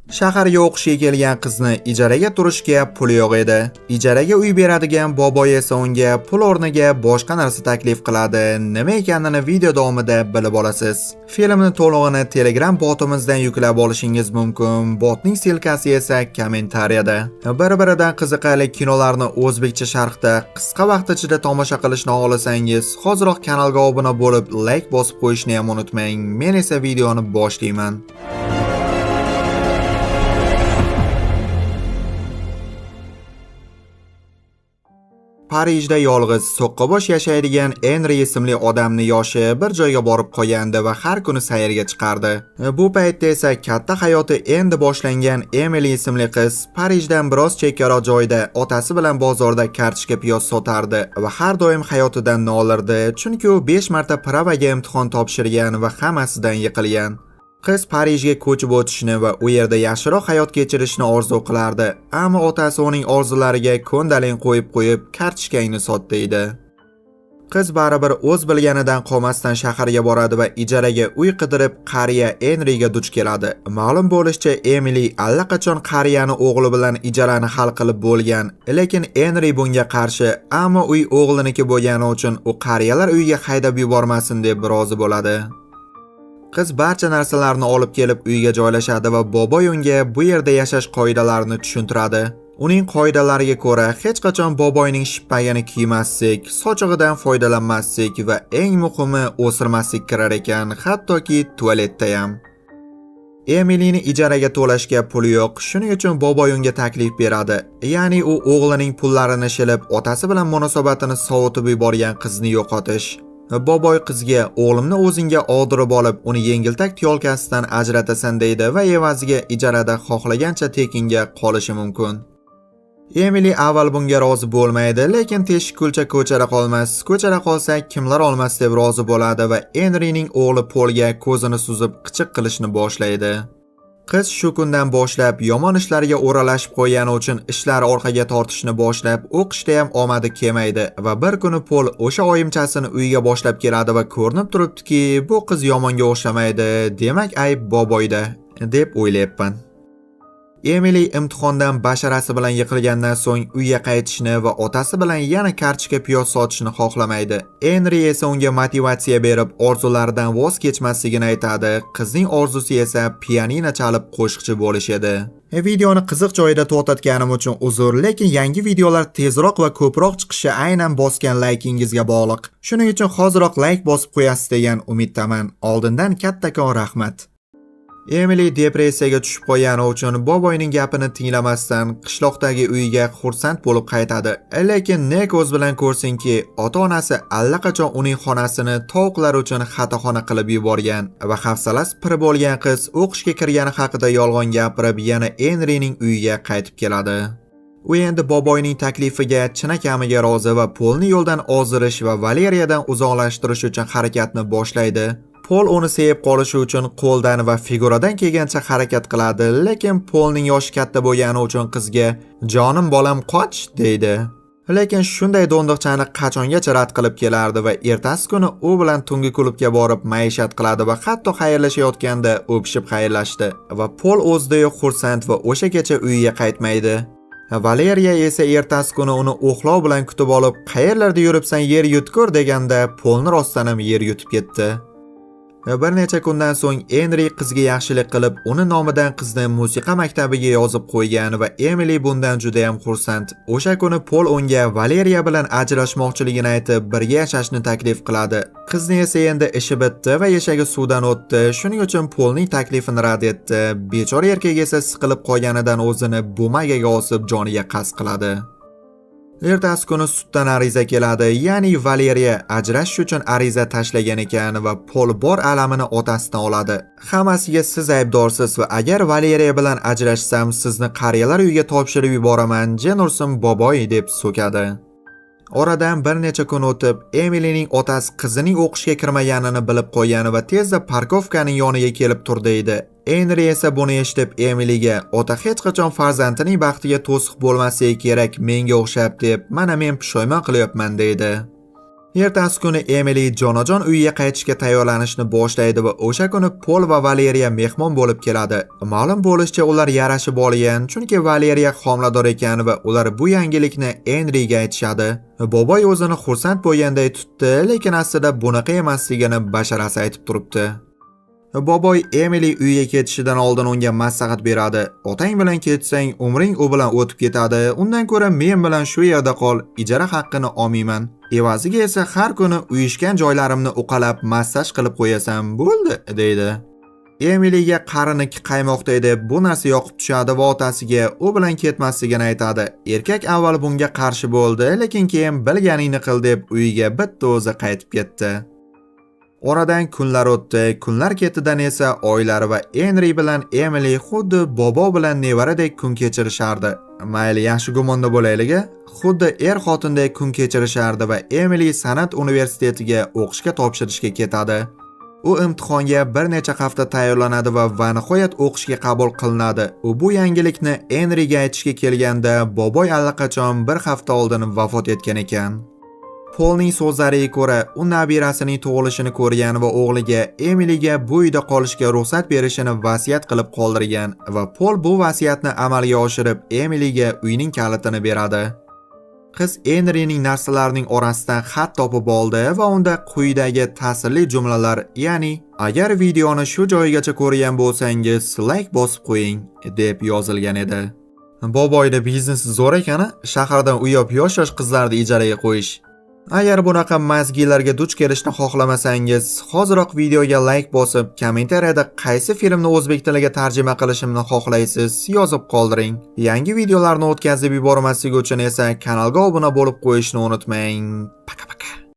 Shaharga o'qishga kelgan qizni ijaraga turishga puli yo'q edi. Ijaraga uy beradigan boboy esa unga pul o'rniga boshqa narsa taklif qiladi. Nima ekanini video davomida bilib olasiz. Filmni to'lig'ini Telegram botimizdan yuklab olishingiz mumkin. Botning ссылка si esa kommentariyada. Bir-biridan qiziqarli kinolarni o'zbekcha sharhda qisqa vaqt ichida tomosha qilishni xohlasangiz, hoziroq kanalga obuna bo'lib, like bosib qo'yishni ham unutmang. Men esa videoni boshlayman. Parijda yolg'iz so'qqabosh yashaydigan Enri ismli odamni yoshi bir joyga borib qolgandi va har kuni sayrga chiqardi. Bu paytda esa katta hayoti endi boshlangan Emily ismli qiz Parijdan biroz chekkaroq joyda otasi bilan bozorda kartoshka piyoz sotardi va har doim hayotidan nolirdi, chunki u 5 marta права ga imtihon topshirgan va hammasidan yiqilgan. Qiz Parijga ko'chib o'tishni va u yerda yaxshiroq hayot kechirishni orzu qilardi, ammo otasi uning orzulariga ko'ndalang qo'yib kartochkangni sot deydi. Qiz baribir o'z bilganidan qolmasdan shaharga boradi va ijaraga uy qidirib qariya Enriga duch keladi. Ma'lum bo'lishicha, Emily allaqachon qariyani o'g'li bilan ijarani hal qilib bo'lgan, lekin Enri bunga qarshi, ammo uy o'g'liniki bo'lgani uchun u qariyalar uyiga haydab yubormasin deb rozi bo'ladi. Qiz barcha narsalarni olib kelib uyga joylashadi va boboy unga bu yerda yashash qoidalarini tushuntiradi. Uning qoidalariga ko'ra, hech qachon boboyning shippagini kiymaslik, sochig'idan foydalanmaslik va eng muhimi o'sirmaslik kirar ekan, hattoki tualetda ham. Emilyni ijaraga to'lashga puli yo'q, shuning uchun boboy unga taklif beradi. Ya'ni u o'g'lining pullarini shilib, otasi bilan munosabatini sovutib yuborgan qizni yo'qotish. Boboy qizga o'g'limni o'zingga oldirib olib, uni yengiltak tyolkasidan ajratasan deydi va evaziga ijarada xohlagancha tekinga qolishi mumkin. Emily avval bunga rozi bo'lmaydi, lekin teshik kulcha ko'chara qolmas, ko'chara qolsa kimlar olmas deb rozi bo'ladi va Enrining o'g'li Polga ko'zini suzib qichiq qilishni boshlaydi. Qiz shu kundan boshlab yomon ishlarga o'ralashib qo'ygani uchun ishlari orqaga tortishni boshlab, o'qishda ham omadi kelmaydi va bir kuni Pol o'sha oyimchasini uyiga boshlab keladi va ko'rinib turibdiki, bu qiz yomonga o'xshamaydi, demak ayb boboyda deb o'ylayapman. Emily imtihondan basharasi bilan yiqilgandan so'ng uyga qaytishni va otasi bilan yana kartochka piyoz sotishni xohlamaydi. Enri esa unga motivatsiya berib, orzularidan voz kechmasligini aytadi. Qizning orzusi esa pianino chalib qo'shiqchi bo'lish edi. Videoni qiziq joyida to'xtatganim uchun uzr, lekin yangi videolar tezroq va ko'proq chiqishi aynan bosgan laykingizga bog'liq. Shuning uchun hoziroq layk bosib qo'yasiz degan umiddaman. Oldindan kattakon rahmat. Emily depressiyaga tushib qolgani uchun boboyning gapini tinglamasdan qishloqdagi uyiga xursand bo'lib qaytadi. Lekin ne ko'z bilan ko'rsinki, ota-onasi allaqachon uning xonasini tovuqlar uchun xataxona qilib yuborgan va hafsalasi pir bo'lgan qiz o'qishga kirgani haqida yolg'on gapirib, yana Enrining uyiga qaytib keladi. U endi boboyning taklifiga chinakamiga rozi va Polni yo'ldan ozdirish va Valeriyadan uzoqlashtirish uchun harakatni boshlaydi. Pol uni sevib qolishi uchun qo'ldan va figuradan kelgancha harakat qiladi, lekin Polning yoshi katta bo'lgani uchun qizga "Jonim bolam, qoch" deydi. Lekin shunday do'ndiqchani qachongacha rad qilib kelardi va ertasi kuni u bilan tungi klubga borib maishat qiladi va hatto xayrlashayotganda o'pishib xayrlashdi va Pol o'zida yo'q xursand va o'sha kecha uyiga qaytmaydi. Valeriya esa ertasi kuni uni o'xlov bilan kutib olib, "Qayerlarda yuribsan, yer yutkur" deganda Polni rostdan ham yer yutib ketdi. Bir necha kundan so'ng Enri qizga yaxshilik qilib, uni nomidan qizni musiqa maktabiga yozib qo'ygan va Emily bundan juda ham xursand. O'sha kuni Pol unga Valeriya bilan ajrashmoqchiligini aytib, birga yashashni taklif qiladi. Qizni esa endi ishi bitdi va eshagi suvdan o'tdi. Shuning uchun Polning taklifini rad etdi. Bechora erkak esa siqilib qolganidan o'zini bumagaga osib joniga qasd qiladi. Ertasi kuni suddan ariza keladi, ya'ni Valeriya ajrashish uchun ariza tashlagan ekan va Pol bor alamini otasidan oladi. Hammasiga siz aybdorsiz va agar Valeriya bilan ajrashsam, sizni qariyalar uyiga topshirib yuboraman, jen ursin boboy deb so'kadi. Oradan bir necha kun o'tib, Emilyning otasi qizining o'qishga kirmaganini bilib qo'ygan va tezda parkovkaning yoniga kelib tur deydi. Enri esa buni eshitib Emilyga ota hech qachon farzandining baxtiga to'siq bo'lmasligi kerak, menga o'xshab deb, mana men pushaymon qilyapman deydi. Ertasi kuni Emily jonajon uyiga qaytishga tayyorlanishni boshlaydi va o'sha kuni Pol va Valeriya mehmon bo'lib keladi. Ma'lum bo'lishicha, ular yarashib olgan, chunki Valeriya homilador ekan va ular bu yangilikni Enriga aytishadi. Boboy o'zini xursand bo'lganday tutdi, lekin aslida bunaqa emasligini basharasi aytib turibdi. Boboy Emily uyiga ketishidan oldin unga maslahat beradi. Otang bilan ketsang, umring u bilan o'tib ketadi. Undan ko'ra men bilan shu yerda qol, ijara haqqini olmayman. Evaziga esa har kuni uyushgan joylarimni uqalab massaj qilib qo'yasan, bo'ldi, deydi. Emilyga qariniki qaymoqday deb bu narsa yoqib tushadi va otasiga u bilan ketmasligini aytadi. Erkak avval bunga qarshi bo'ldi, lekin keyin bilganingni qil deb uyiga bitta o'zi qaytib ketdi. Oradan kunlar o'tdi, kunlar ketidan esa oylar va Enri bilan Emily xuddi bobo bilan nevaradek kun kechirishardi. Mayli, yaxshi gumonda bo'laylik, xuddi er-xotindek kun kechirishardi va Emily san'at universitetiga o'qishga topshirishga ketadi. U imtihonga bir necha hafta tayyorlanadi va nihoyat o'qishga qabul qilinadi. U bu yangilikni Enriga aytishga kelganda, boboy allaqachon bir hafta oldin vafot etgan ekan. Polning so'zlariga ko'ra, u nabirasining tug'ilishini ko'rgan va o'g'liga Emilyga bu uyda qolishga ruxsat berishini vasiyat qilib qoldirgan va Pol bu vasiyatni amalga oshirib, Emilyga uyning kalitini beradi. Qiz Enrining narsalarining orasidan xat topib oldi va unda quyidagi ta'sirli jumlalar, ya'ni agar videoni shu joyigacha ko'rgan bo'lsangiz, like bosib qo'ying deb yozilgan edi. Boboyda biznesi zo'r ekan, shahardan uy olib yosh-yosh qizlarni ijaraga qo'yish. Agar bunaqa мозги larga duch kelishni xohlamasangiz, hoziroq videoga like bosib, kommentariyada qaysi filmni o'zbek tiliga tarjima qilishimni xohlaysiz, yozib qoldiring. Yangi videolarni o'tkazib yubormaslik uchun esa kanalga obuna bo'lib qo'yishni unutmang. Пока-пока.